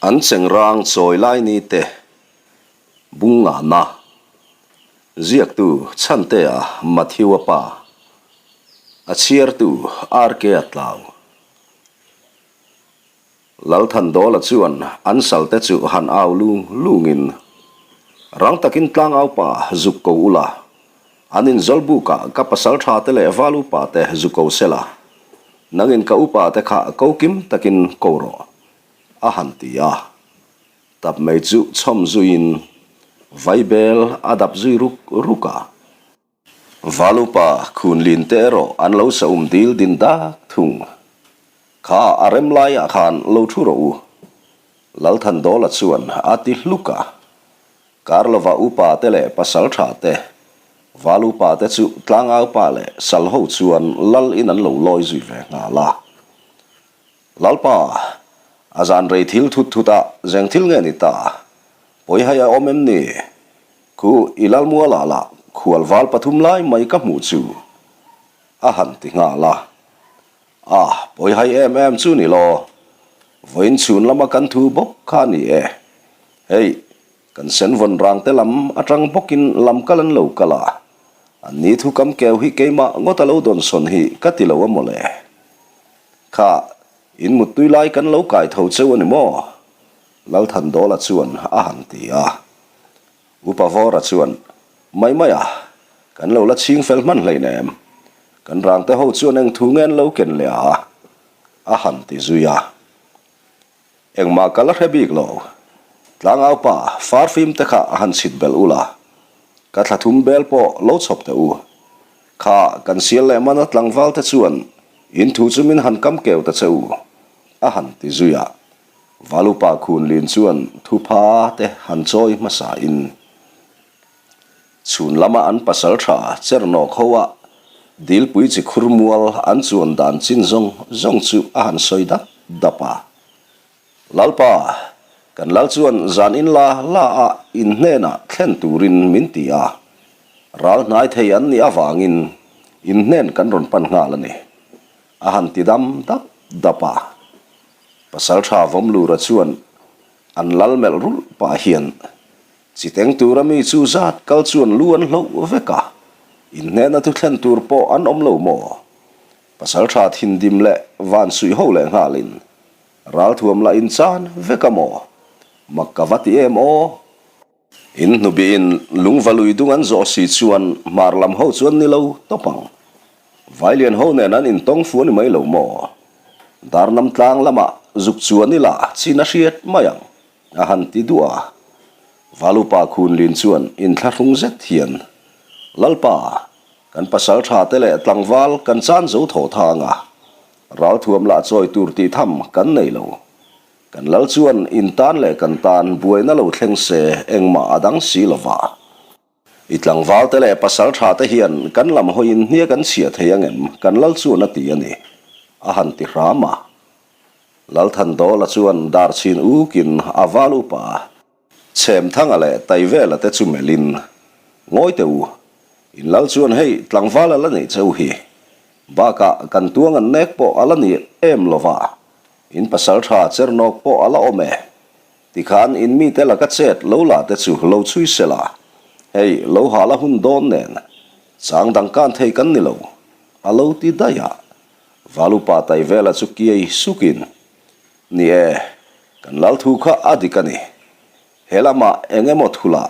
An chengrang chawi lai ni te bung ngahna ziaktu Chhantea Matthew-a pa, a chhiartu RK-a tlau. Lalthandawla chuan an salte chu han au lung lungin, Rang takin tlangau pa zuk ko ula, an inzawlbukah ka pasal tha te leh val upa te zu ko sela, nangin ka upa te kha ko kim takin ko rawh, a han ti a. Tap mai chu chhawm zuiin vaibel a dap zui ruk ruk a. Val upa Khunlin te erawh an lo sa um dil din dak thung. Kha a rem laiah khan lo thu rawh u. Lalthandawla chuan a ti hluk a. Karlova upa te leh pasal tha te, Val upa te chu tlangau pa leh sal ho chuan lal in an lo lawi zui ve nghal a. Lalpa, a zan rei thil thut thut a, zeng thil nge ni ta? Pawihai a awm em ni? Khu i Lalmualah lah khual val pathum lai mai ka hmuh chu a han ti nghal a. A, pawihai em em chu ni law. Vawiin chhun lama kan thu bawk kha a ni e. Hei, kan senvawn rang te lam atang bawkin lam kal an lo kal a. An ni thu kam keu hi keimah ngawt a lo dawnsawn hi ka ti lo a mawle. Kha, in muttui lai kan lo kai tho cheu a ni maw? Lalthandawla chuan a han ti a. Upa Vawra chuan, Mai mai a, kan lo la chhing fel hman hleinem. Kan rangte ho chuan eng thu nge an lo ken leh a? a han ti zui a. Engmah ka la hre bik lo. Tlangau pa, farfim te kha a han chhit belh ula. Ka thla thum bel pawh lo chhawp teh u. Kha, kan sial leh mana tlangval te chuan in thu chu min han kam keu ta che u, a han ti zui a. Valupa Khunlin chuan thupha te han chawi hmasa in chhun lama an pasal tha Chernawk ho a dilpui chi khur mual an chuan dan chin zawng zawng chu a han sawi dap dap a. Lalpa, kan lal chuan zan in la la a in hnenah thlen turin min ti a, ral hnai thei an nih avangin in hnen kan rawn pan nghal a ni, a han ti dam dap dap a. Pasalṭha Vawmlura chuan an lal melh rulh pah hian chiteng tura mi chu zat kal chuan lu an hloh vek a, inhnehna thu thlen tur pawh an awm lo maw? Pasalṭha thindim leh van suih ho leh nghalin ralthuam lah inchan vek a maw? Mak ka va ti em aw! In hnubihin lungva lui dung an zawh si chuan hmar lam ho chuan ni lo tawp ang. Vailian ho nen an intawng fu a ni mai lo maw? Darnam tlang lamah zuk chuan ila chin a hriat mai ang, a han ti duah a. Valupa Khunlin chuan inthlahrung zet hian, Lalpa, kan pasal tha te leh tlangval kan chan zo thaw thang a, ralthuam lah chawi tur tih tham kan nei lo. Kan lal chuan in tan leh kan tan buaina lo thleng se engmah a dang si lo va. I tlangval te leh pasal tha te hian kan lam hawiin hniak an chhiah thei ang em? Kan lal chuan a ti a ni, a han ti hram a. Lalthandawla chuan darchhin ukin a val upa Chhemthanga leh Taivela te chu melhin, Ngawi teh u, in lal chuan hei tlangval a la neih cheu hi. Bakah kan tuang an nek pawh a la ni em lo va, In pasal tha chernawk pawh a la awm e. Tikhan in mite laka chet lo la te chu lo chhui se la. Hei, lo hal a hun dawn nen. Chang dang kan thei kan ni lo. A lo ti daih a. Valupa Taivela chu kiai sukin, Ni e, kan lal thu kha a dik a ni. He lamah eng emaw thula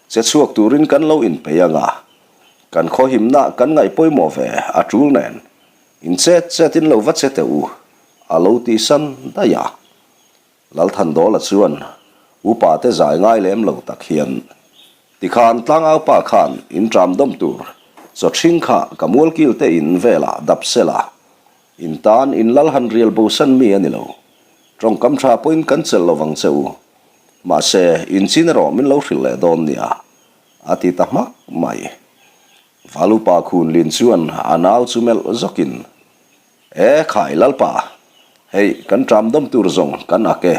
che chhuak turin kan lo inpeih ang a. Kan khawhimna kan ngaih pawimawh ve a tul nen. In chet chetin lo va che teh u, a lo ti san daih a. Lalthandawla chuan upa te zai ngai lem lo tak hian, Tikhan tlangau pa khan in ṭam dawm tur chaw ṭhing kha ka mualkil te in velah dap sela, in tan in lal han rial bosan mi a ni lo. Ṭawngkam ṭha pawhin kan chelh lo vang che u. Mahse, in chin erawh min lo hrilh leh dawn nia, a ti ta hmak mai. Valupa Khunlin chuan a nau chu melh zawkin, E khai Lalpa, hei kan ṭam dawm tur zawng kan ak e.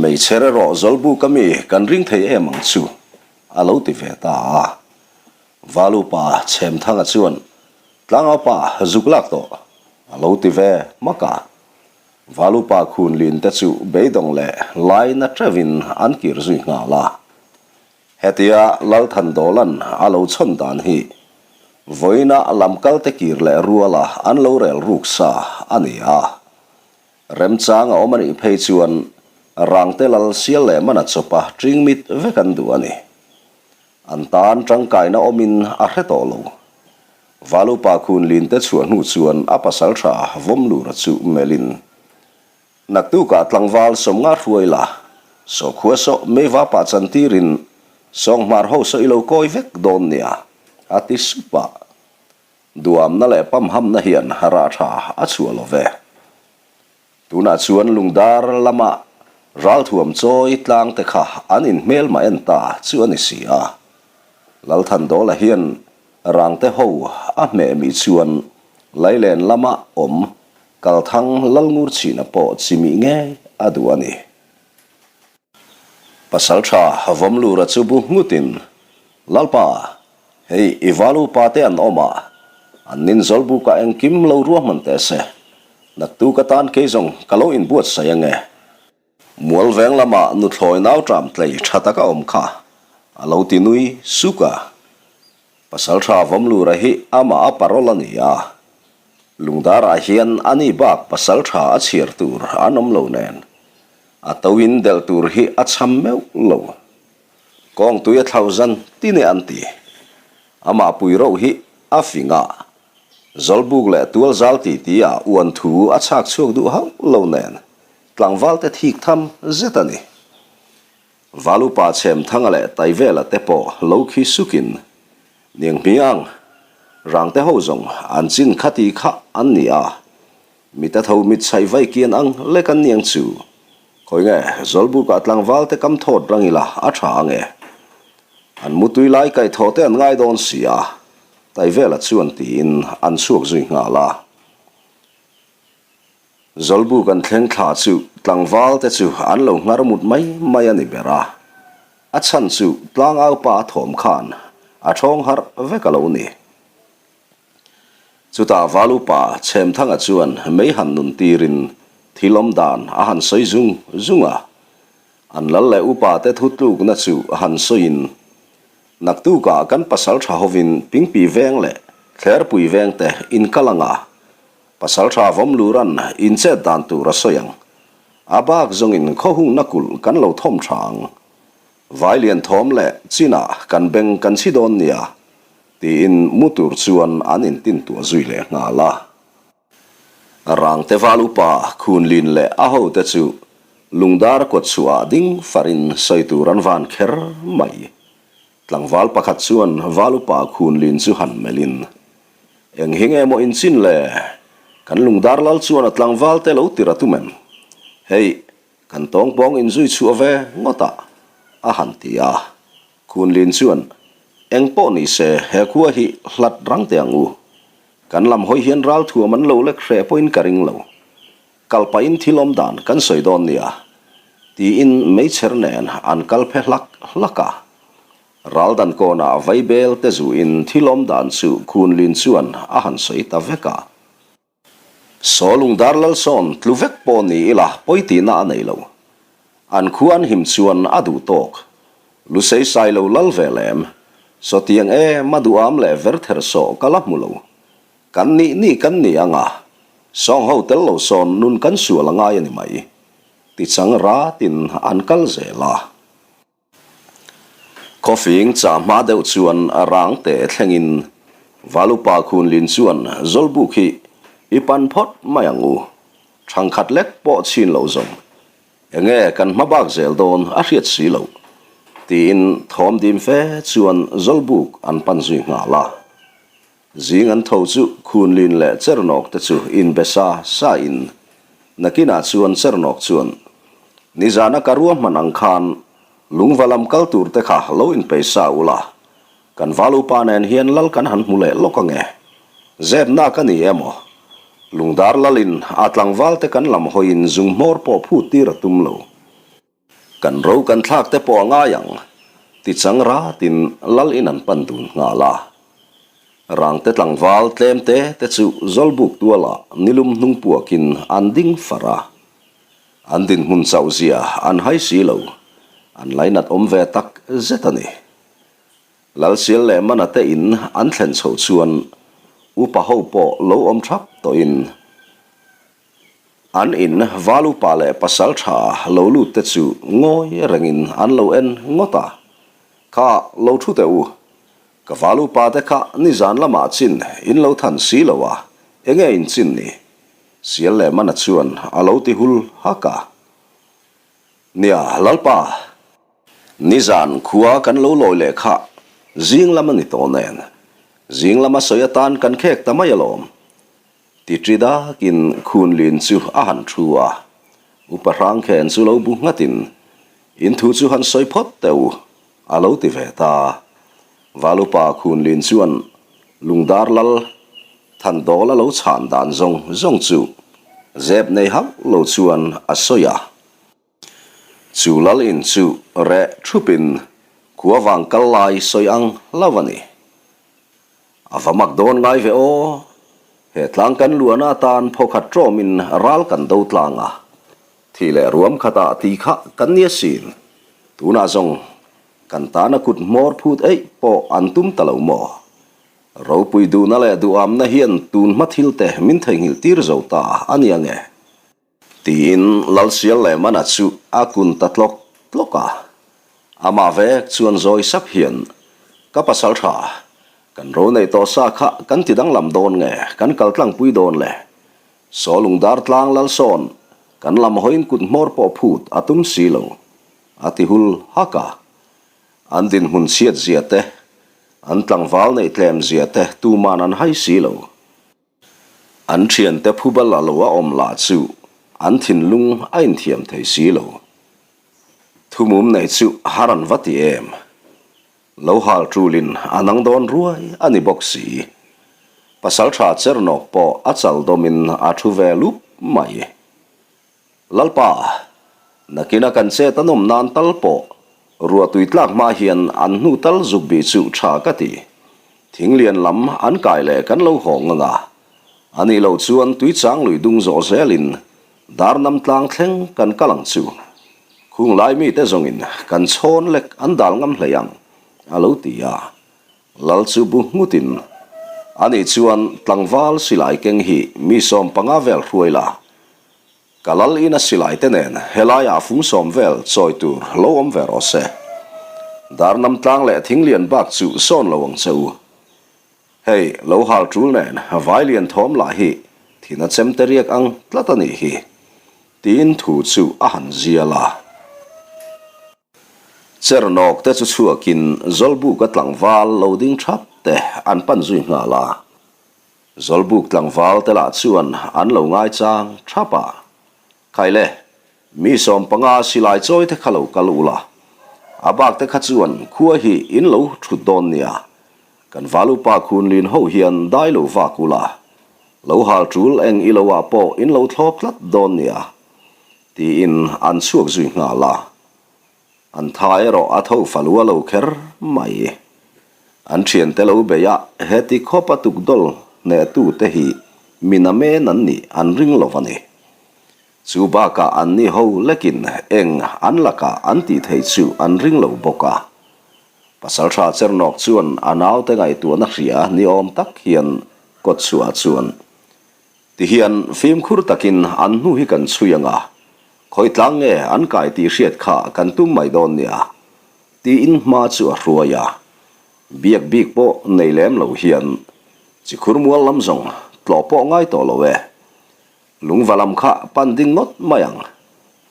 Meichher erawh Zawlbuk a mi kan ring thei em ang chu, a lo ti ve ta a. Valupa Chhemthanga chuan, Tlangaupa zuk lak tawh, a lo ti ve hmak a. Valupa Khunlin te chu beidawng leh laina teuhin an kir zui nghal a. Hetia Lalthandawla'n a lo chhawn dan hi vawiina lamkal te kir leh ruala an lo rel ruk sa a ni a. Remchang a awm a nih phei chuan Rangte lal sial leh mana chawpa ṭingmit vek an duh a ni. An tan tangkaina awmin a hre tawh lo. Valupa Khunlin te chhuah hnu chuan a pasal tha Vawmlura chu melhin, Naktukah tlangval sawmnga hruai la, sawkhua saw meiva pah chantirin sawnghmar ho saw i lo kawi vek dawn nia, a ti sup a. Duamna leh pamhamna hian rah tha a chhuah lo ve. Tunah chuan lungdar lama ralthuam chawi tlang te kha an inhmelmah en ta chu a ni si a. Lalthandawla hian rangte ho a hmeh mi chuan Lailen lama awm Kalthang Lalngurchhina pawh chimih ngei a duh a ni. Pasalṭha Vawmlura chu bu nghutin, Lalpa, hei i valupa te an awm a, an nin zawlbukah engkim lo ruahman teh se, naktuk atan kei zawng ka lo inbuatsaih ange. Mualveng lamah nuthlawi nau ṭam tlei ṭha taka awm kha a lo ti nui suk a. Pasalṭha Vawmlura hi amah a parol a ni a, Lungdarah hian ani bak pasalṭha a chhiar tur an awm lo nen. A to in delh tur hi a cham meuh lo. Kawng tui a thlauh zan ti ne an ti. Amah pui roh hi a fing a. Zawlbuk leh tual zal ti ti ah uan thu a chhak chhuak duh hauh lo nen tlangval te thik tham zet a ni. Valupa Chhemthanga leh Taivela te pawh lo khi sukin Niang hmiang, Rangte ho zawng an chin khati kha an ni a. Mita tho mit chhaih vai kian ang lek an niang chu. Khawi nge, Zawlbukah tlangval te kam thawt rang ila a tha ang e. An mutui lai kaih thawh te an ngai dawn si a, Taivela chuan tiin an chhuak zui nghal a. Zawlbuk an thleng thla chu tlangval te chu an lo nghar mut mai mai a ni ber a. A chhan chu tlangaupa a thawm khan a thawng harh vek a lo ni. Chutah Valupa Chhemthanga chuan mei han nun tirin thil awm dan a han sawi zung zung a. An lal leh upa te thutlukna chu han sawiin, Naktukah kan pasaltha hovin Pingpi veng leh Thlerpui veng te in kal ang a, pasaltha Vawmluran in chet dan tur a sawi ang. A bak zawngin khawhungna kulh kan lo thawm tha ang. Vailian thawm leh chinah kan beng kan chhi dawn nia. Tiin mu tur chuan an intintuah zui leh nghal a. Rangte val upa Khunlin leh a hote chu lungdar kawtchhuah ah ding farin sawi tur an van kher mai. Tlangval pakhat chuan val upa Khunlin chu han melhin, Eng hi nge maw inchin le? Kan lungdar lal chuan a tlangval te lo tir a tum em? Hei, kan tawngpawng inzui chhuah ve ngawt a, a han ti a. Khunlin chuan, Eng pawh ni se, he khua hi hlat rang teh ang u. Kan lam hawi hian ralthuam an lo lek hreh pawhin ka ring lo. Kal pahin thil awm dan kan sawi dawn nia, tiin meichher nen an kal phe hlak hlak a. Raldan kawnah vaibel te zuin thil awm dan chu Khunlin chuan a han sawi ta vek a. Saw lungdar lalsawn tlu vek pawh ni ila pawi tihna a nei lo. An khua an him chuan a duh tawk. Lusei sai lo lal ve lem. Sawtiang em a duham leh ver ther sawh ka la hmu lo. Kan nih nih kan ni ang a, sawng ho tel lo sawn nun kan sual a ngai a ni mai. Tichang ratin an kal zel a. Khawfing chah hma deuh chuan a rang teh thlengin Valupa Khunlin chuan Zawlbuk hi i pan phawt mai ang u. Thangkhat lek pawh chhin loh zawng. Enge kan hma bak zel dawn a hriat si loh. Tiin thawm dim fe chuan Zawlbuk an pan zui nghal a. Zing an tho chu Khunlin leh Chernawk te chu inbe sa sa in nakinah chuan Chernawk chuan nizana ka ruahman ang khan lungva lam kal tur te kha lo inpei sa ula, kan valupa nen hian lal kan han hmu leh lawk ange. Zepna ka ni emaw? Lungdar lalin a tlangval te kan lam hawiin zung hmawr pawh phut tir a tum lo. Kan ro kan thlak te pawh a ngai ang, ti chang ratin lal in an pan dun nghal a. Rangte tlangval tlem te te chu Zawlbuk tualah nilum hnung puakin an ding far a. An dinhmun chauh zia an hai si lo, an lainat awm ve tak zet a ni. Lalsial leh Mana te in an thlen chhoh chuan upa ho pawh lo awm thap tawhin an in val upa leh pasal tha lo lut te chu ngawi rengin an lo en ngawt a, Kha lo thu teh u, ka val upa te kha nizan lamah chin in lo than si lo a, enge in chin ni? Sial leh Mana chuan a lo ti hul hak a. Nia, Lalpa! Nizan khua kan lo lawi leh kha zing lam a ni tawh nen, zing lama sawi atan kan khek ta mai alawm. Ti ṭi dakin Khunlin chu a han thu a, Upa Hrangkhen chu lo bu nghatin, In thu chu han sawi phawt teh u, a lo ti ve ta. Valupa Khunlin chuan Lungdar Lal Thandawl a lo chhan dan zawng zawng chu zep nei hauh lo chuan a sawi a. Chu lal in chu reh thupin khua vang kal lai sawi ang lo a ni. A va mak dawn ngai ve aw. He tlang kan luahna atan phawkhat tawmin ral kan do tlang a. Thi leh ruam khatah ti kha kan ni asin. Tunah zawng kan tana kut hmawr phut eih pawh an tum ta lo maw? Ropui duhna leh duhamna hian tun hma thilte min theihnghilh tir zo ta a ni ange. Tiin Lalsial leh Mana chu a kun ta tlawk tlawk a. Amah vek chuan zawi sap hian, Ka pasal tha, kan ro neih tawh sa kha kan ti danglam dawn nge, kan kal tlangpui dawn le? Saw lungdar tlang Lalsawn, kan lam hawiin kut hmawr pawh phut a tum si lo, a ti hul hak a. An dinhmun chhiat zia te, an tlangval neih tlem zia te tuman an hai si lo. An thiante phuba la lo a awm lah chu an thinlung a inthiam thei si lo. Thumum nei chu har an va ti em? Lo hal tulin a nang dawn ruai a ni bawk si. Pasaltha Chernawk pawh a chal dawmin a thu ve lup mai. Lalpa, nakina kan chet a nawm nan tal pawh ruah tui tlak hma hian an hnu tal zuk bih chu tha ka ti. Thinglian lam an kai leh kan lo haw ngang a, a nih loh chuan tuichang lui dung zawh zelin Darnam tlang thleng kan kal ang chu. Khung lai mite zawngin kan chhawn lek an dal ngam hlei ang, a lo ti a. Lal chu bu nghutin, Ani chuan tlangval silai keng hi mi 15 vel hruai la, Ka lal in a silai te nen helaiah fung sawm vel chawi tur lo awm ve rawh se. Darnam tlang leh thinglian bak chu sawn lo ang che u. Hei, lo hal tul nen vailian thawm lah hi thin a chem te riak ang tlat a nih hi, tiin thu chu a han zial a. Chernawk te chu chhuakin Zawlbuka tlangval lo ding thap te an pan zui nghal a. Zawlbuk tlangval te lah chuan an lo ngaichang thap a. Khai le, mi 15 silai chawi te kha lo kal ula, a bak te kha chuan khua hi in lo thut dawn nia, kan valupa Khunlin ho hian dai lo vak ula, lo hal tul eng i lo ah pawh in lo thlawp tlat dawn nia, tiin an chhuak zui nghal a. An tha erawh a tho fa lua lo kher mai. An thiante lo bei a, heti khawp a tukdawl hnehtute hi mi namen an nih an ring lo a ni. Chu bakah anni ho lekin eng an lakah an tih theih chu an ring lo bawk a. Pasaltha Chernawk chuan a naute ngaihtuahna hria ni awm tak hian kawtchhuah chuan Tihian fimkhur takin an hnu hi kan chhui ang a, khawi tlang nge an kai tih hriat kha kan tum mai dawn nia, tiin hma chu a hruai a. Biak bik pawh nei lem lo hian chikhur mual lam zawng tlawh pawh ngai tawh lo e, lungva lam kha pan ding ngawt mai ang,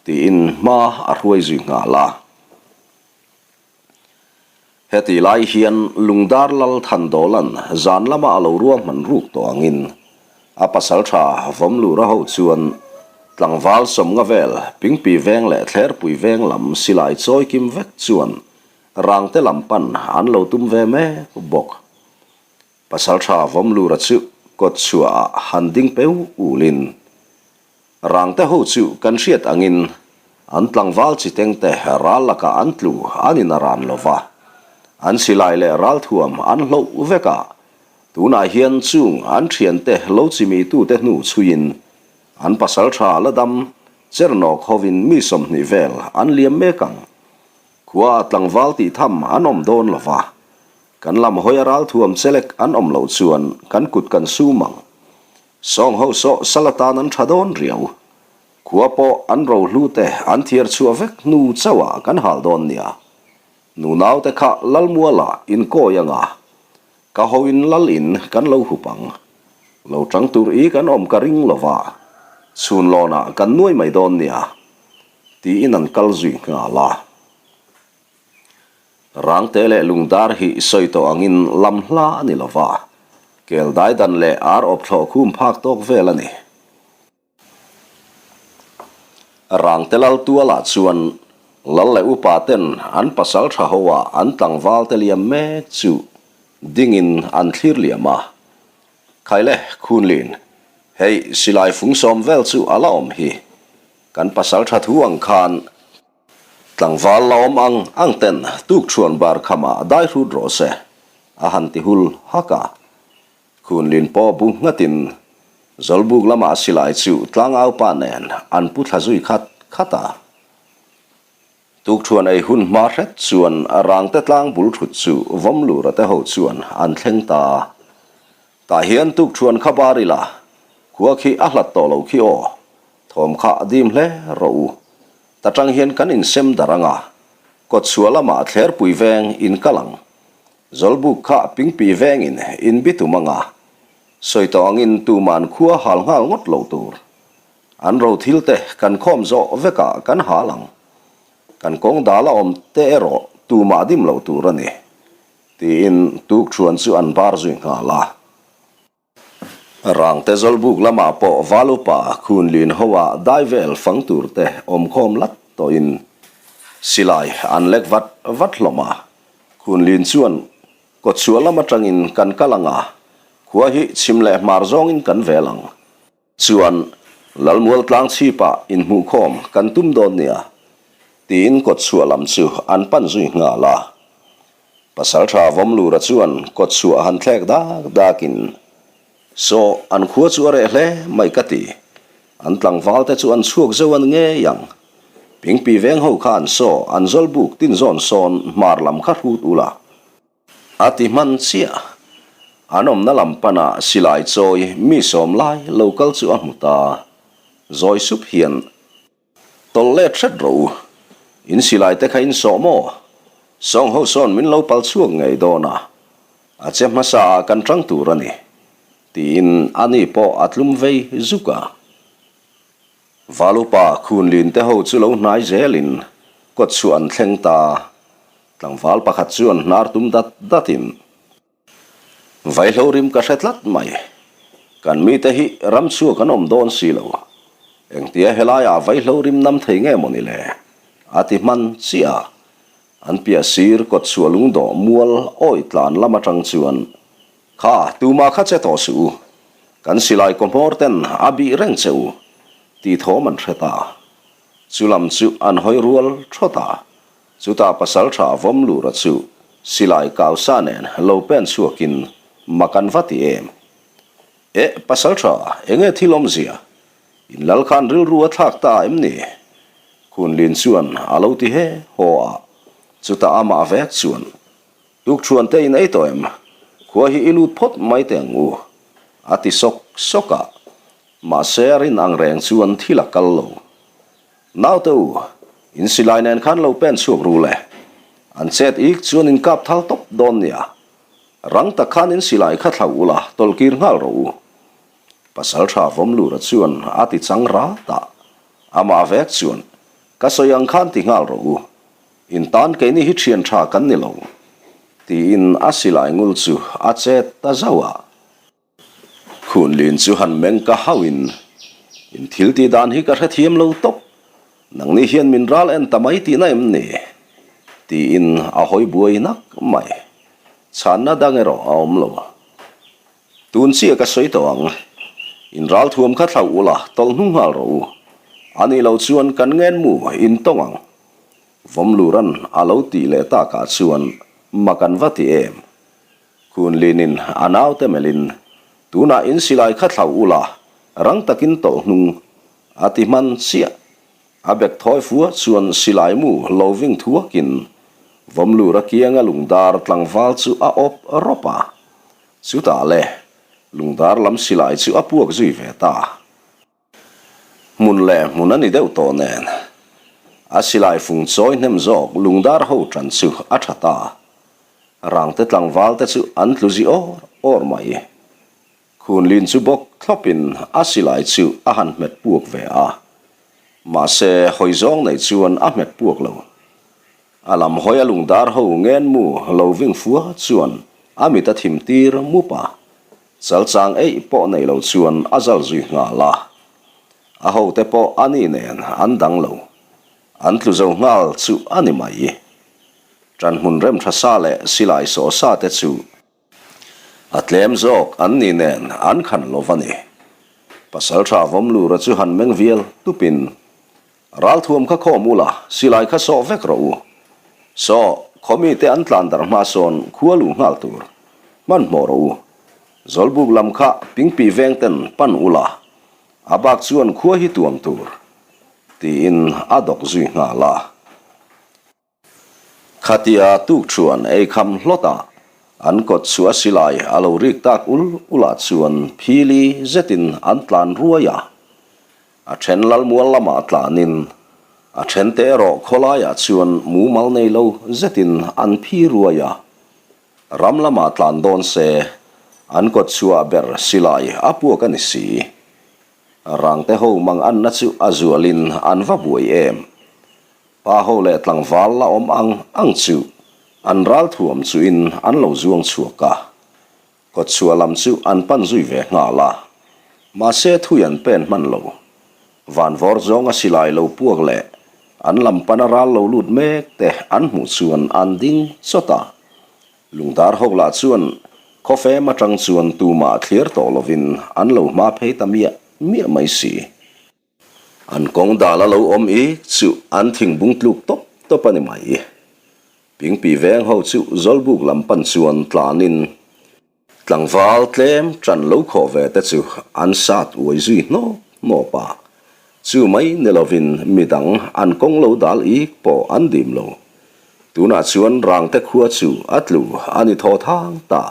tiin hma a hruai zui nghal a. Heti lai hian Lungdar Lal Thandawla'n zan lama a lo ruahman ruk tawh angin a pasaltha Vawmlura ho chuan tlangval 50 vel Pingpi veng leh Thlerpui veng lam silai chawi kim vek chuan rangte lam pan an lo tum ve mek bawk. Pasaltha Vawmlura chu kawtchhuahah han ding peu ulin Rangte ho chu kan hriat angin an tlangval chitengte ral lakah an tlu an in a ran lo va, an silai leh ralthuam an hloh vek a, tunah hian chung an thiante lo chimitute hnu chhuiin an pasaltha la dam. Chernawk hovin mi 20 vel an liam mek ang. Khua tlangval tih tham an awm dawn lo va, kan lam hawi a ralthuam chelek an awm loh chuan kan kut kan sum ang. Sawng ho saw sal atan an tha dawn riau. Khua pawh an rohlu te an thiar chhuah vek hnu chauh ah kan hal dawn nia. Nunau te kha Lalmuala inkawi anga ka hoin lal in kan lo hup ang. Lo tang tur i kan awm ka ring lo va, chhun lawnah kan nuai mai dawn nia. Tiin an kal zui nghal a. Rangte leh lungdar hi sawi tawh angin lam hla a ni lo va, kel dai dan leh ar awp thlawh khum phak tawk vel a ni. Rangte lal tualah chuan lal leh upa ten an pasal tha ho ah an tlangval te liam mek chu dingin an thlir liam a. Khaile, Khunlin, hei silai fung sawm vel chu a la awm hi. Kan pasal tha thu ang khan tlangval la awm ang ang ten tukṭhuan bar khamah dai hrut rawh se, a han ti hul hak a. Khunlin pawh bu nghatin Zawlbuk lamah silai chu tlangaupa nen an pu thla zui khat khat a. Tukṭhuan ei hun hma hret chuan rangte tlang bul ṭhut chu Vawmlura te ho chuan an thleng ta a. Tah hian tukṭhuan kha bar ila, khua khi a hlat tawh lo khi aw, thawm kha a dim hle rawh u. Ta ṭang hian kan insem darh ang a, kawtchhuah lamah thlerpui veng in kal ang. Zawlbuk kha pingpi vengin in bitum ang a, sawi tawh angin tuman khua hal nghal ngawt lo tur. An ro thil te kan khawm zawh vekah kan hal ang. Kan kawng dal a awm te erawh tumah dim lo tur a ni, tiin tukṭhuan chu an bar zui nghal a. Rangte Zawlbuk lamah pawh val upa Khunlin hoa dai vel fang tur te awmkhawm lat tawhin silai an lek vat vat hlawm a. Khunlin chuan kawtchhuah lam atangin kan kal ang a, khua hi chhim leh hmar zawngin kan vel ang. Chuan Lalmual tlang chhipah inhmuhkhawm kan tum dawn nia, tiin kawtchhuah lam chu an pan zui nghal a. Pasalṭha Vawmlura chuan kawtchhuah han thlek dak dakin, Saw, an khua chu a reh hle mai ka ti. An tlangvalte chu an chhuak zeuh an ngei ang. Pingpi veng ho khan saw an zawlbuk tin zawn sawn hmar lam kha hrut ula. A ti hman chiah. An awmna lam pana silai chawi mi sawm lai lo kal chu a hmu ta. Zawi sup hian Tawlh let hret rawh u. In silai te kha in sawh maw? Sawng ho sawn min lo pal chhuak ngei dawn a, a che hmasa ah kan tang tur a ni, tiin ani pawh a tlum vei zuk a. Valupa Khunlin te ho chu lo hnai zelin kawt chhuah an thleng ta. Tlangval pakhat chuan hnar tum dat datin. Vaihlo rim ka hre tlat mai. Kan mite hi ram chhuak an awm dawn si lo. Engtia helaiah vaihlo rim nam thei nge maw ni le? A ti hman chiah a. An piah sir kawtchhuah lungdawh mual awi tlan lam atang chuan, Kha, tumah kha che tawh suh u. Kan silai kawhmawr ten a bih reng che u, tih thawm an hre ta. Chu lam chu an hawi rual thawt a. Chutah pasalṭha Vawmlura chu silai kausa nen lo pen chhuakin mak an va ti em. Eh, pasalṭha, enge thil awmzia? In lal khan rilru a thlak ta em ni? Khunlin chuan a lo ti he haw a, chutah amah vek chuan, Tukṭhuan te in ei tawh em? Khua hi i lut phawt mai teh ang u, a ti sawk sawk a. Mahse a rin ang reng chuan thil a kal lo. Naute u, in silai nen khan lo pen chhuak ru le. An chet ik chuan in kap thal tawp dawn nia. Rang tak khan in silai kha thlauh ula tawlhkir nghal rawh u. Pasalṭha Vawmlura chuan a ti chang rat a. Amah vek chuan, Ka sawi ang khan ti nghal rawh u. In tan keini hi ṭhian ṭha kan ni lo. Tiin a silai ngul chu a chet ta zauh a. Khunlin chu han meng ka hauhin, In thil tih dan hi ka hrethiam lo tawp, nangni hian min ral en ta mai tihna em ni? tiin a hawi buai nak mai. Chhanna dang erawh a awm lo. Tun chiah ka sawi tawh ang, in ral thuam kha thlauh ula tawlh hnung nghal rawh u, a nih loh chuan kan ngen mu in tawng ang. Vawmluran a lo tih leh takah chuan mak an va ti em? Khunlinin a naute melhin, Tunah in silai kha thlauh ula, rang takin tawlh hnung, a ti hman chiah. A bek thawi fua chuan silai mu lo ving thuakin Vawmlura kianga lungdar tlangval chu a awp rawp a. Chutah le, lungdar lam silai chu a puak zui ve ta. Hmun leh hmun a ni deuh tawh nen, a silai fung chawi hnem zawk lungdar ho tan chu a tha ta. Rangte tlangval te chu an tlu zi awr awr mai. Khunlin chu bawk thlawpin a silai chu a han hmet puak ve a. Mahse, hawi zawng nei chuan a hmet puak lo. A lam hawi a lungdar ho ngenmu lo ving fua chuan a mit a thim tir mup a. Chalchang eih pawh nei lo chuan a zal zui nghal a. A hote pawh a ni nen an dang lo. An tlu zo nghal chu a ni mai. Ṭanhmun rem ṭha sa leh silai sawh sa te chu a tlem zawk an ni nen an khan lo va ni. Pasalṭha Vawmlura chu han meng vial tupin, Ralthuam kha khawm ula, silai kha sawh vek rawh u. Saw, khaw mite an tlan darh hma sawn khua luh nghal tur. Hmanhmawh rawh u. Zawlbuk lam kha pingpi veng ten pan ula, a bak chuan khua hi tuam tur. Tiin a dawk zui nghal a. Khatia tukṭhuan ei kham hlawt a, an kawt chhuah silai a lo rik tak ul ulah chuan phili zetin an tlan ruai a. A ṭhen Lalmual lamah tlanin, a ṭhente erawh khawlaiah chuan mumal nei lo zetin an phi ruai a. Ram lamah tlan dawn se, an kawt chhuah ber silai a puak a ni si. Rangte ho mang anna chu a zualin an va buai em. Pa ho leh tlangval la awm ang ang chu an ral thuam chuin an lo zuang chhuak a, kawtchhuah lam chu an pan zui ve nghal a, mahse thui an pen hman lo. Vanvawr zawnga silai lo puak leh an lam pana ral lo lut mek te an hmuh chuan an ding chawt a, lungdar ho lah chuan khawfem atang chuan tumah thlir tawh lovin an lo hma phei ta miah miah mai si. An kawng dal a lo awm ik chu an thingbung tluk tawp tawp a ni mai. Pingpi veng ho chu Zawlbuk lam pan chuan tlanin tlangval tlem ṭan lo khawh ve te chu an sat uai zui hnawp hnawp a. Chu mai ni lovin midang an kawng lo dal ik pawh an dim lo. Tunah chuan Rangte khua chu a tlu a ni thaw thang ta.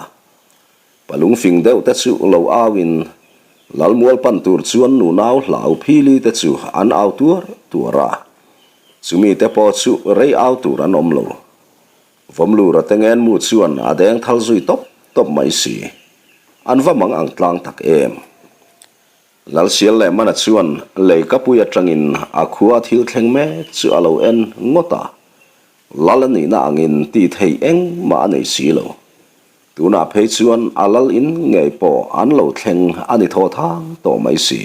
Palung fing deuh te chu lo au in Lalmual pan tur chuan nunau hlau phili te chu an au tuar tuar a, chumi te pawh chu rei au tur an awm lo. Vawmlura te ngenmu chuan a deng thal zui tawp tawp mai si. An va mang ang tlang tak em. Lalsial leh Mana chuan leikapui atangin a khua thil thleng mek chu a lo en ngawt a, Lal a nihna angin tih theih engmah a nei si lo. Tunah phei chuan a lal in ngei pawh an lo thleng a ni thaw thang tawh mai si.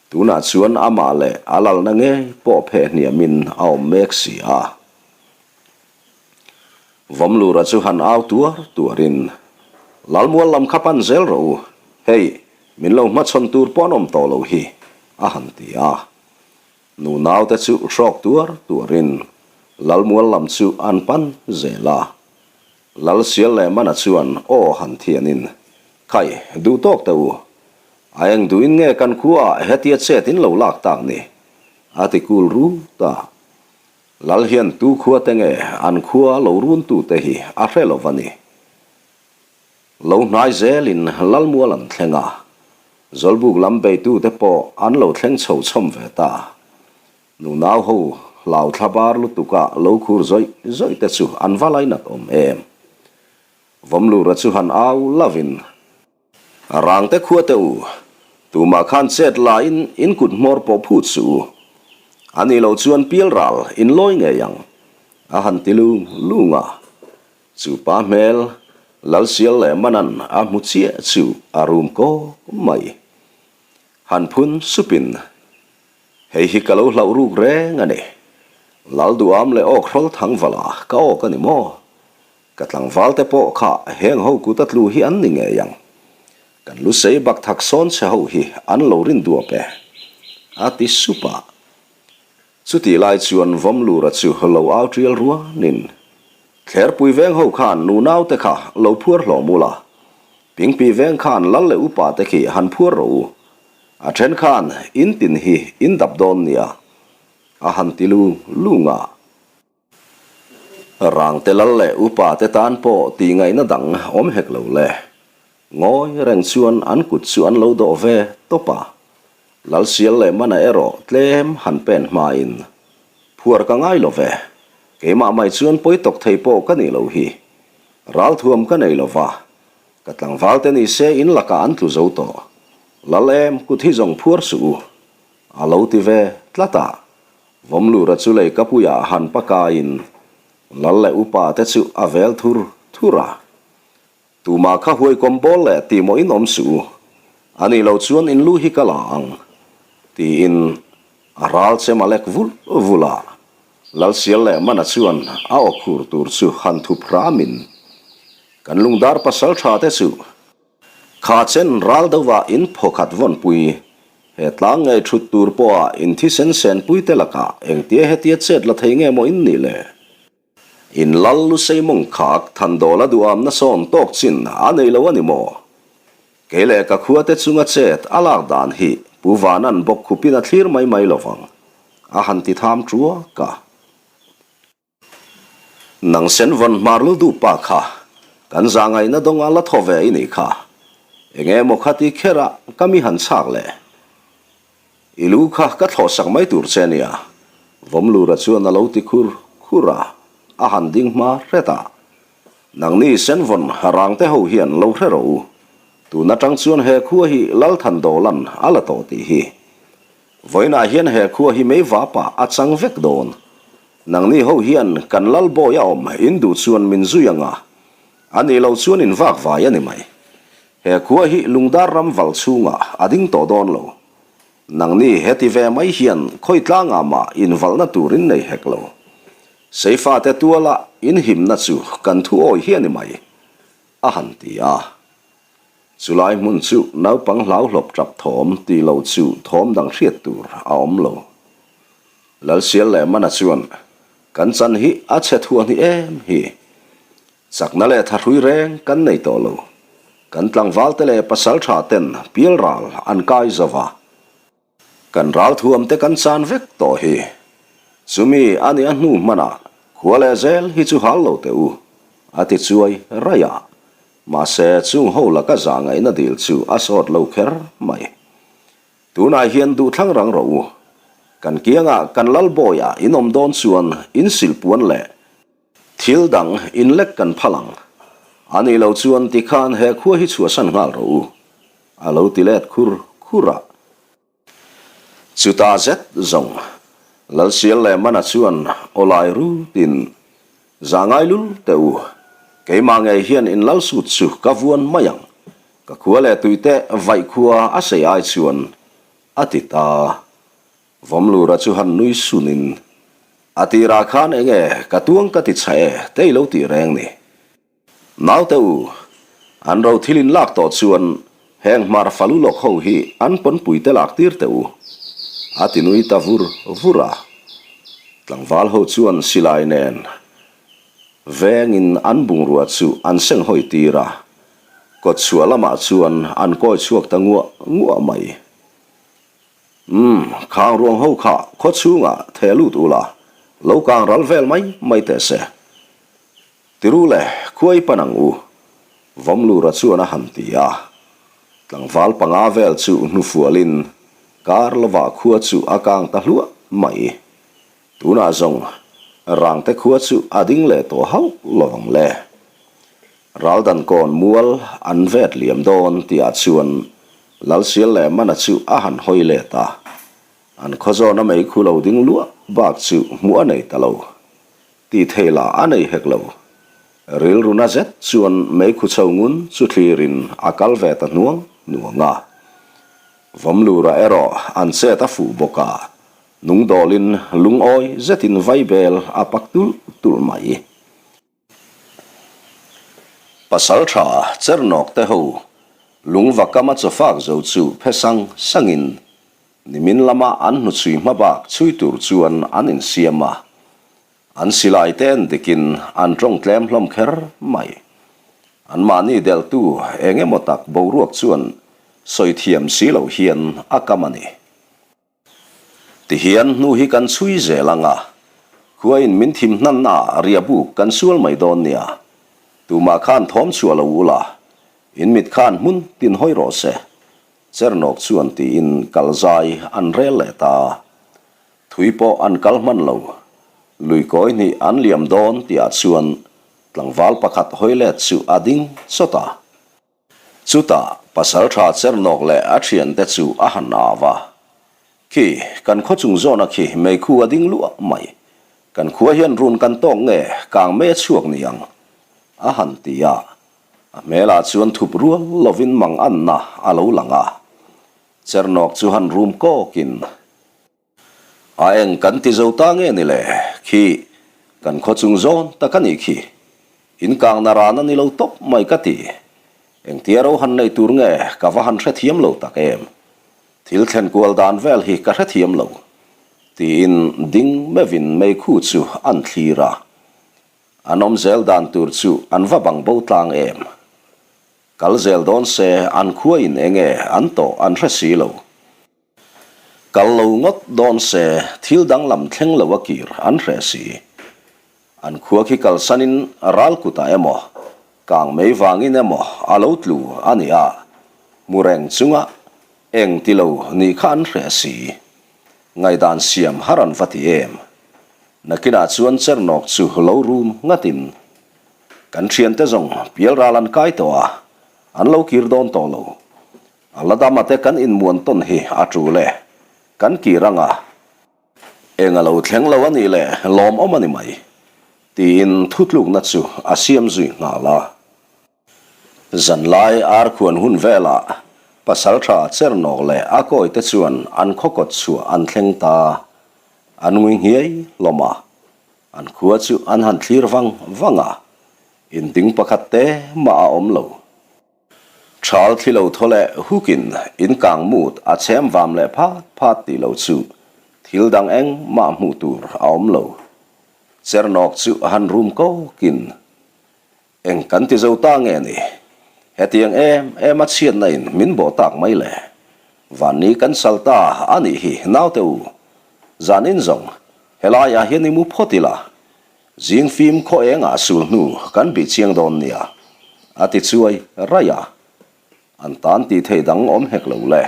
Tunah chuan amah leh a lalna ngei pawh pheh hniamin a awm mek si a. Vawmlura chu han au tuar tuarin, Lalmual lam kha pan zel rawh u, hei min lo hmachhawn tur pawh an awm tawh lo hi, a han ti a. Nu naute chu hrawk tuar tuarin Lalmual lam chu an pan zel a. Lalsial leh Mana chuan aw han thianin, Khai, duh tawk teh u. A eng duhin nge kan khuaah hetia chet in lo lak tak ni? A ti kul rut a. Lal hian tu khua te nge an khua lo run tu te hi a hre lo va ni. Lo hnai zelin Lalmual an thleng a, Zawlbuk lam beitu te pawh an lo thleng chho chhawm ve ta. Nunau ho hlau thla bar lutuka lo khur zawih zawih te chu an va lainat awm em. Vawmlura chu han au lovin. Rangte khua teh u, tumah khan chet laiin in kut hmawr pawh phut suh u. A nih loh chuan pial ral in lawi ngei ang, a han ti lung lung a. Chu pa hmel Lalsial leh Manan a hmu chiah chu a rum kawk mai. Han phun supin, Hei hi ka lo hlauh ruk reng a ni. Lalduham leh awk hrawl thangvala ka awk a ni maw? Ka tlangval te pawh kha heng ho kut a tlu hi an ni ngei ang. Kan lu sei bak thak sawn chhe ho hi an lo rin duap e. A ti sup a. Chutih lai chuan Vawmlura chu lo au tial ruanin, Thlerpui veng ho khan nunau te kha lo phuar hlawm ula, Pingpi veng khan lal leh upa te khi han phuar rawh u. A then khan in tin hi in dap dawn nia. A han ti lung lung a. Rangte lal leh upa te tan pawh tih ngaihna dang awm hek lo le. Ngawi reng chuan an kut chu an lo dawh ve tawp a. Lalsial leh mana erawh tlem han pen hmain, Phuar ka ngai lo ve, keimah mai chuan pawi tawk thei pawh ka nih loh hi. Ralthuam ka nei lo va, ka tlangval te ni se in lakah an tlu zo tawh. Lal em, kut hi zawng phuar suh u. A lo ti ve tlat a, Vawmlura chu lei kapuiah han pakaiin Lal leh upa te chu a vel thur thur a. Tumah kha huaikawm bawl leh tih mawh in awm suh u, a nih loh chuan in lu hi ka la ang, tiin a ral chem a lek vulh vulh a. Lalsial leh Mana chuan a aw khur tur chu han thup hramin, Kan lungdar pasal tha te chu kha chen ral deuhah in phawkhat vawnpui, he tlang ngei thut tur pawha in thisen senpui te lakah engtia hetia chet la thei nge maw in nih le? In lal lusei mawng khak Thandawla duham na sawn tawk chin a nei lo a ni maw? Kei leh ka khua te chunga chet a lak dan hi Pu Vanan bawk khupin a thlir mai mai lovang a han ti tham tuak a. Nang sen vawn hmar lu duh pa kha kan zahngaihna dawnga la thaw ve i nih kha. Enge maw kha ti kher a ka mi han chhak le? I lu kha ka thlawhsak mai tur che nia, Vawmlura chuan a lo ti khur khur a, a han ding hma hret a. Nangni Senvawn rangte ho hian lo hre rawh u, tun atang chuan he khua hi Lalthandawlan a la tawh tih hi. Vawiinah hian he khua hi mei vapah a chang vek dawn. Nangni ho hian kan Lalbawi a awm in duh chuan min zui anga, a nih loh chuan in vak vai a ni mai. He khua hi lungdar ram val chhungah a ding tawh dawn lo. Nangni heti ve mai hian khawi tlangah mah invalhna tur in nei hek lo. Seifate tuala inhimna chu kan thu awi hi a ni mai, a han ti a. Chulai hmun chu naupang hlauhlawp tap thawm tih lo chu thawm dang hriat tur a awm lo. Lalsial leh Mana chuan, Kan chan hi a chhe thuahni em hi. Chakna leh thahrui reng kan nei tawh lo. Kan tlangvalte leh pasaltha ten pialral an kai zo va. Kan ralthuam te kan chan vek tawh hi. Chumi a nih a hnu hmanah khua leh zel hi chu hal lo teh u, a ti chuai raih a. Mahse chung ho laka zah ngaihna dil chu a sawt lo kher mai. Tunah hian duhthlang rang rawh u. Kan kiangah kan Lalbawiah in awm dawn chuan in silhpuan leh Thil dang in lek kan phal ang. A nih lo chuan tikhan he khua hi chhuahsan nghal rawh u, a lo ti let khur khur a. Chutah zet zawng, Lalsial leh Mana chuan aw lai rutin, Zah ngai lul teh u, keimah ngei hian in lal sut chu ka vuan mai ang, ka khua leh tuite vaih khua a sei ai chuan, a ti ta. Vawmlura chu han nui sunin, A tirah khan enge ka tuang ka ti chha e, te i lo tih reng ni. Naute u, an ro thil in lak tawh chuan heng hmar falu lawk ho hi an pawnpui te lak tir teh u. A ti nui ta vur vur a. Tlangval ho chuan silai nen vengin an bungrua chu an seng hawi tir a, kawtchhuah lamah chuan an kawi chhuak ta nguah nguah mai. Umm, khang ruang ho kha khaw chhungah theh lut ula, lo kang ral vel mai mai teh se. Tiru le, khuai pan ang u, Vawmlura chuan a han ti a. Tlangval panga vel chu hnufualin kar lovah khua chu a kang ta hluah mai. Tunah zawng Rangte khua chu a ding leh tawh hauh lovang le. Raldan kawn mual an vet liam dawn tihah chuan Lalsial leh Mana chu a han hawi let a, an khawzawna mei khu lo ding luah bak chu hmuh a nei ta lo. Tih thei lah a nei hek lo. Rilru na zet chuan mei khu chho ngun chu thlirin a kal ve ta hnuang hnuang a. Vawmlura erawh an chet a fuh bawk a, nungdawlin lungawi zetin vaibel a pak tulh tulh mai. Pasal tha Chernawk te ho lungva kama chawfak zo chu phe sang sangin nimin lama an hnuchhui hmabak chhui tur chuan an insiam a, an silai te en dikin an tawng tlem hlawm kher mai. Anmahni delhtu eng emaw tak boruak chuan sawi thiam si loh hian a kam a ni. Tihian hnu hi kan chhui zel ang a, khuain min thim hnannaah riahbuk kan sual mai dawn nia. Tumah khan thawm chhuah lo ula, in mit khan hmun tin hawi rawh se, Chernawk chuan tiin kal zai an rel leh ta. Thui pawh an kal hman lo. Lui kawi hnih an liam dawn tihah chuan tlangval pakhat hawi let chu a ding chawt a. Chutah pasalṭha Chernawk leh a ṭhiante chu a han au a. Khi, kan khaw chung zawna khi meikhu a ding luah mai. Kan khua hian run kan tawk nge kang mei a chhuak ni ang? a han ti a. A hmelah chuan thup rual lovin mang anna a lo lang a. Chernawk chu han rum kawkin. A eng kan ti zo ta nge ni le? Khi, kan khaw chung zawn tak a nih khi. In kangna ran a ni lo tawp mai ka ti. Engtia ro han nei tur nge ka va han hrethiam lo tak em? Thil thlen kual dan vel hi ka hrethiam lo. Tiin ding meuhin meikhu chu an thlir a. An awm zel dan tur chu an va bang bo tlang em? Kal zel dawn se an khua in enge an tawh an hre si lo. Kal lo ngawt dawn se thil danglam thleng lo a kir an hreh si. An khua khi kalsanin ral kutah emaw, kang mei vangin emaw a lo tlu a ni a, hmu reng chunga eng ti lo nih kha an hreh si. Ngaihdan siam har an va ti em. Nakinah chuan Chernawk chu lo rum ngatin kan thiante zawng pialral an kai tawh a, an lo kir dawn tawh lo. A la dama te kan inmuan tawn hi a tul e. Kan kir anga eng a lo thleng lo a nih leh lawmawm a ni mai, tiin thutlukna chu a siam zui nghal a. Zanlai arkhuan hun velah Pasaltha Chernawk leh a kawite chuan an khaw kawt chhuah an thleng ta. An ngui nghiai hlawm a, an khua chu an han thlir vang vang a, inding pakhat te mah a awm lo. Thal thli lo thaw leh hukin in kang mut a chhem vam leh phat phat tih lo chu thil dang eng mah hmuh tur a awm lo. Chernawk chu a han rum kawkin, Eng kan ti zo ta nge ni? Hetiang em em a chhiatna in min bawh tak mai le. Vanni kan sal ta a nih hi naute u. Zan in zawng helaiah hian i mu phawt ila. Zing fim khaw engah sul hnu kan bih chiang dawn nia, a ti chuai raih a. An tan tih theih dang awm hek lo le.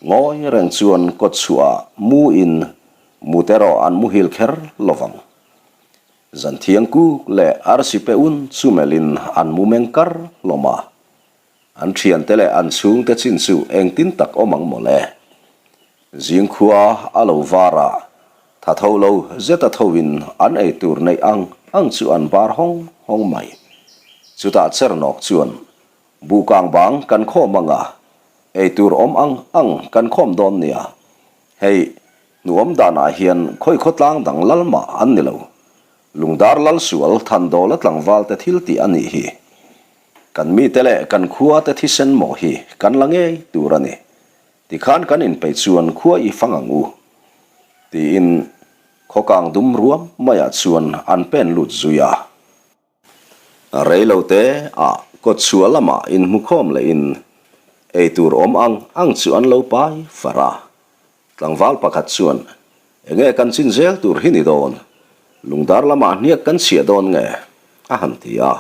Ngawi reng chuan kawt chhuah mu in mut erawh an muhil kher lovang. Zan thiang kuk leh arsi pe un chu melhin an mu meng kar hlawm a. An thiante leh an chhungte chin chu engtin tak awm ang mawle. Zingkhua a lo var a, tha tho lo zeta thoin an ei tur neih ang ang chu an bar hawng hawng mai. Chutah Chernawk chuan, Buhkang bang kan khawm ang a, ei tur awm ang ang kan khawm dawn nia. Hei, hnuawm danah hian khawi khawtlang dang lal mah an ni lo. Lungdar lal sual Thandawla tlangvalte thil tih a nih hi. Kan mite leh kan khuate thisen mawh hi kan la ngei tur a ni. Tikhan kan inpeih chuan khua i fang ang u. Tiin khawkang dum ruam maiah chuan an pen lut zui a. Reilo te ah kawtchhuah lamah inhmukhawm lehin eitur awm ang ang chu an lo pai far a. Tlangval pakhat chuan, Enge kan chin zel tur hi ni dawn? Lungdar lamah hniak kan chhiah dawn nge? a han ti a.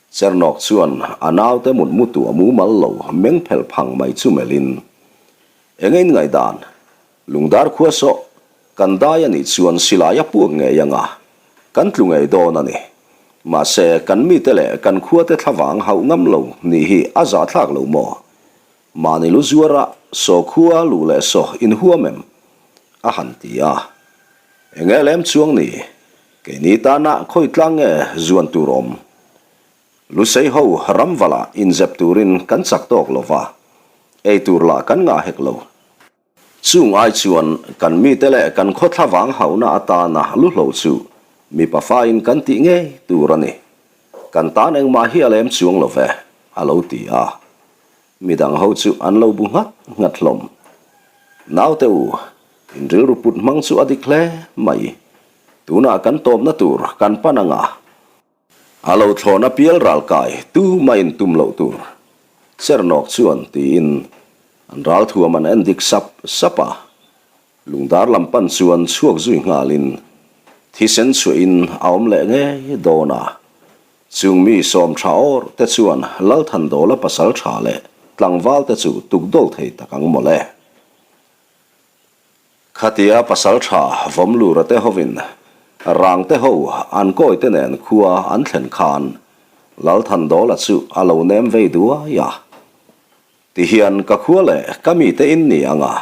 Chernawk chuan a naute mutmu tu a mumal lo meng phelh phang mai chu melhin, Enge in ngaihdan? Lungdar khua sawh kan dai a nih chuan silai a puak ngei anga kan tlu ngei dawn a ni. Mahse, kan mite leh kan khuate thlavang hauh ngam lo nih hi a zahthlak lo maw? Mahni lu zuara saw khua luh leh saw inhuam em? a han ti a. Enge lem chuang ni? Keini tana khawi tlang nge zuan tur awm? Lusei ho ramvala inzep turin kan chak tawk lo va, ei tur lah kan ngah hek lo. Chung ai chuan kan mite leh kan khawthla vang hauhna atana lu hlo chu mipa fain kan tih ngei tur a ni. Kan tan engmah hi a lem chuang lo ve, a lo ti a. Midang ho chu an lo bu nghat nghat hlawm. Naute u, in rilru put hmang chu a dik hle mai. Tunah kan tawpna tur kan pan anga. A lo thlawhna pial ral kai tu mah in tum loh tur. Chernawk chuan tiin an ral thuam an en dik sap sap a. Lungdar lam pan chuan chhuak zui nghalin thisen chhuahin a awm leh ngei dawn a. Chung mi sawm tha awr te chuan Lalthandawla pasal tha leh tlangval te chu tukdawl thei tak ang mawle. Khatia pasal tha Vawmlura te hovin rang te ho an kawi te nen khua an thlen khan Lalthandawla chu a lo nem vei duai a. Tihian ka khua leh ka mite in ni ang a,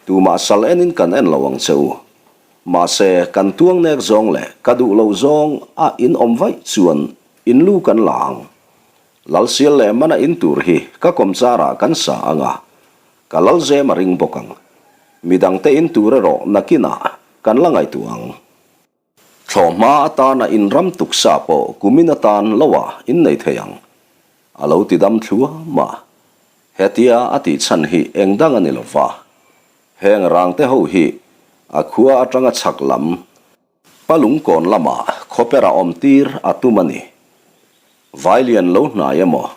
tumah sal enin kan en lo ang che u. Mahse kan tuang nek zawng leh ka duh loh zawng a in awm vaih chuan in lu kan la ang. Lalsial leh mana in tur hi ka kawmcharah kan sa ang a, Ka lal zem a ring bawk ang. Midangte in tur erawh nakinah kan la ngaihtuah ang. Thlawhhma atana in ram tuksa pawh kumin atan loah in nei thei ang. A lo ti dam thluam a. Hetia a tih chhan hi eng dang a ni lo va. Heng rangte ho hi a khua atanga chhak lam Palungkawn lamah khawpera awm tir a tum a ni. Vai lian lo hnai emaw,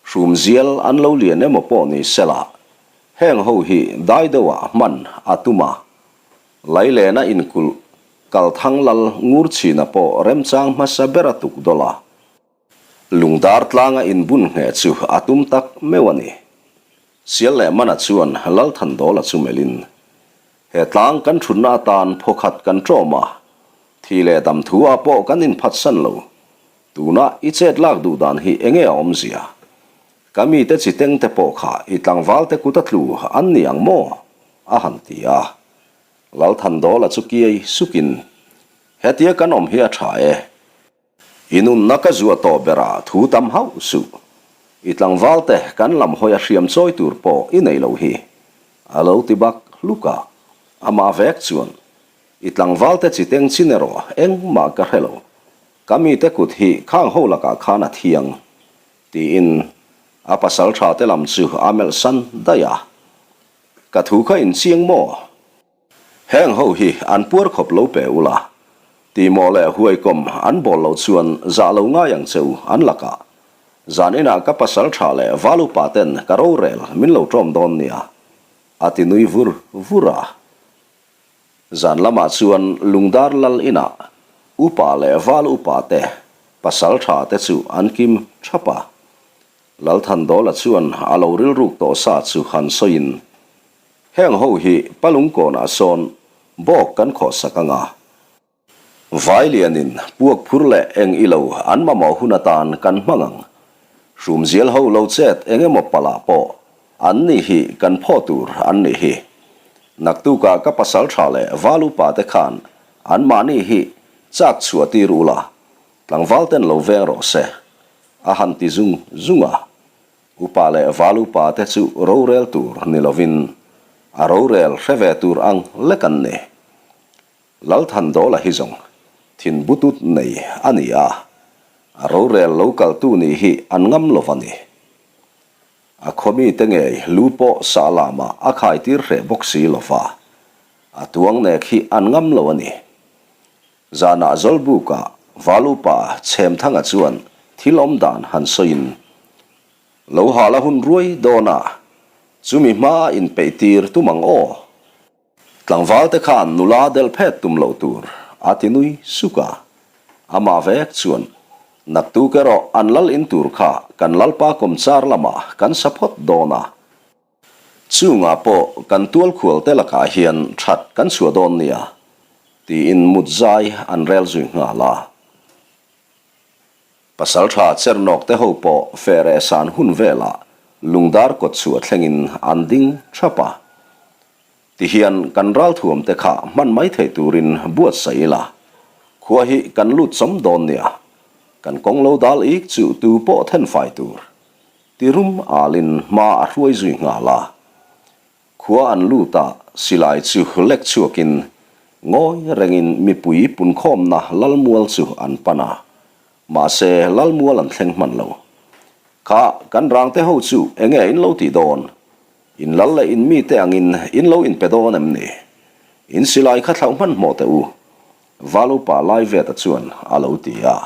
hrumzial an lo lian emaw pawh ni sela, heng ho hi dai deuhah hman a tum a. Lailena inkulh Kalthang lal ngur chhina pawh remchang hmasa bera tuk dawlh a. Lungdar tlanga inbun ngheh chu a tum tak meuh a ni. Sial leh Mana chuan Lalthandawla chu melhin, He tlang kan thutna atan phawkhat kan ṭawm a, thi leh dam thu ah pawh kan inphatsan lo. Tuna i chet lak duh dan hi enge a awmzia? Ka mite chi teng te pawh kha i tlangval te kut a tlu an ni ang maw? a han ti a. Lalthandawla chu kiai sukin, Hetia kan awm hi a ṭha e. I nunna ka zuah tawh berah thu tam hauh suh. I tlangval te kan lam hawi a hriam chawi tur pawh i nei lo hi. A lo ti bak hluk a. Amah vek chuan, I tlangval te chi teng chin erawh engmah ka hre lo. Ka mite kut hi khang ho lakah khan a thiang. Tiin a pasal tha te lam chu a melh san daih a. Ka thu kha inchiang maw? Heng ho hi an puar khawp lo pe ula, tihmawh leh huaikawm an bawl loh chuan zah lo ngai ang che u an lakah. Zan inah ka pasal tha leh val upa ten ka rorel min lo ṭawm dawn nia, a ti nui vur vur a. Zan lamah chuan Lungdar lal inah upa leh val upa te pasal tha te chu an kim ṭhap a. Lalthandawla chuan a lo rilruk tawh sa chu han sawiin Heng ho hi Palungkawnah sawn bawk kan khawhsak ang a, vai lianin puak phur leh eng ilo an mamawh hun atan kan hmang ang. Hrumzial ho lo chet eng emaw palah pawh an ni hi kan phaw tur an nih hi. Naktukah ka pasal tha leh val upa te khan anmahni hi chak chhuah tir ula, tlangval ten lo veng rawh se, a han ti zung zung a. Upa leh val upa te chu rorel tur ni lovin a rorel hre ve tur ang lek an ni. Lalthandawla hi zawng thin butut nei a ni a, a rorel lo kaltu nih hi an ngam lo va ni. A khawmi te ngei lu pawh sah lamah a khaitir hreh bawk si lo va, a tuang nek hi an ngam lo a ni. Zanah Zawlbuka val upa Chhemthanga chuan thil awm dan han sawiin, Lo hal a hun ruai dawn a, chumi hma inpeih tir tum ang aw. Tlangval te khan nula delh phet tum loh tur a ti nui suk a. Amah vek chuan, Naktuk erawh an lal in tur kha kan lalpa kawmchar lamah kan sa phawt dawn a, Chungah pawh kan tualkhual te lakah hian that kan chhuah dawn nia, tiin mut zai an rel zui nghal a. Pasaltha Chernawk te ho pawh feh san hun velah lungdar kawt chhuah thlengin an ding thap a. Tihian kan ralthuam te kha hman mai theih turin buatsaih ila, khua hi kan lut chawm dawn nia, kan kawng lo dal ik chu tu pawh thenfai tur. Ti rum alin hma a hruai zui nghal a. Khua an lut a, silai chu lek chhuakin ngawi rengin mipui punkhawmna Lalmual chu an pan a. Mahse, Lalmual an thleng hman lo. Kha, kan rangte ho chu enge in lo tih dawn? In lal leh in mite angin in lo inpe dawn em ni? In silai kha thlauh hmanhmawh teh u, Val upa Laiveta chuan a lo ti a.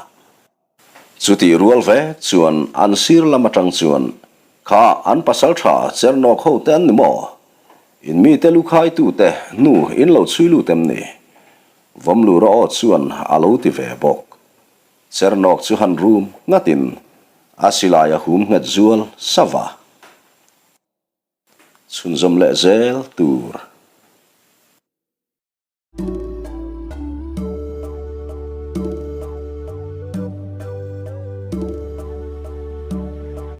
Chutih rual vek chuan an sir lam atang chuan, Kha an pasal tha Chernawk ho te an ni maw? In mite lu khaitute hnu in lo chhui lut em ni? Vawmlura aw chuan a lo ti ve bawk. Chernawk chu han rum ngatin a silai a hum nghet zual sava. Chhunzawm leh zel tur.